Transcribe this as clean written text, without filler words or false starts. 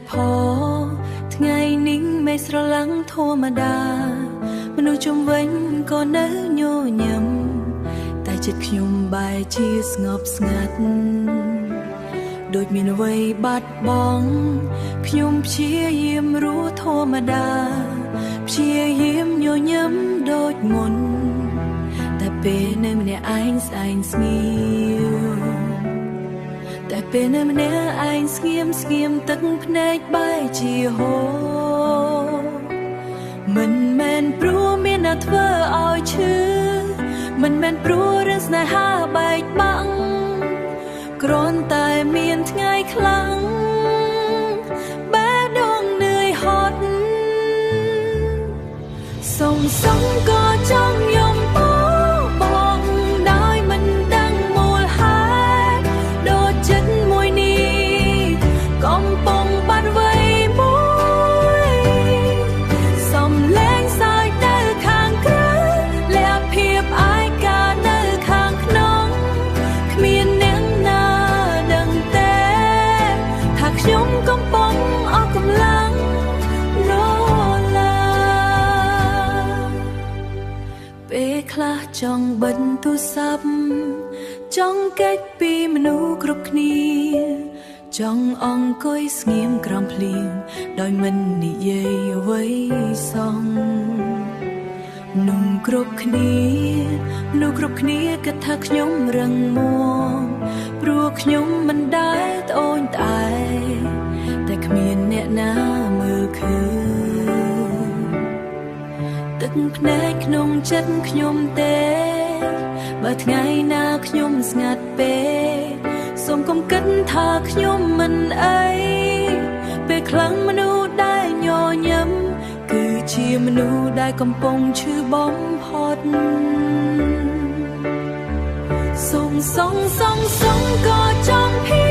តុផលថ្ងៃនេះមេស្រឡាំងធម្មតាមនុស្សជុំវិញក៏នៅញញឹមតែចិត្តខ្ញុំបែរជាស្ងប់ស្ងាត់ដូចមានអ្វីបាត់បង់ខ្ញុំព្យាយាមរស់ធម្មតាព្យាយាមញញឹមដូចមុនតែពេលនៅម្នាក់ឯងស្អែងស្ងៀមតែពេលនៅម្នាក់ឯងស្ងៀមស្ងៀមទឹកភ្នែកបែរជាហូរមិនមែនព្រោះមានអ្នកធ្វើឲ្យឈឺមិនមែនព្រោះរឿងស្នេហាបែកបាក់គ្រាន់តែមានថ្ងៃខ្លាំងបែរដងនឿយហត់សុំសុំក៏ចង់យំបងដោយមិនដឹងមូលហេតុដូចចិត្តមួយនេះកំពុងបាត់វ័យមួយសំលេងសើចទៅខាងក្រៅលះភាពឯកានៅខាងក្នុងគ្មានអ្នកណាដឹងទេថាខ្ញុំកំពុងអស់កម្លាំងរឡាពេលខ្លះចង់បិទទូរស័ព្ទចង់គេចពីមនុស្សគ្រប់គ្នាចង់អង្គុយស្ងៀមក្រោមភ្លៀងដោយមិននិយាយអ្វីសោះนุ่มគ្រប់គ្នាមនុស្សគ្រប់គ្នាគិតថាខ្ញុំរឹងមាំព្រោះខ្ញុំមិនដែលត្អូញត្អែតែគ្មានអ្នកណាមើលឃើញទឹកភ្នែកក្នុងចិត្តខ្ញុំទេបើថ្ងៃណាខ្ញុំស្ងាត់ពេកសូមកុំគិតថាខ្ញុំមិនអីពេលខ្លាំងមនុស្សដែលញញឹមគឺជាមនុស្សដែលកំពុងឈឺបំផុតសុំសុំសុំសុំក៏ចង់ភៀ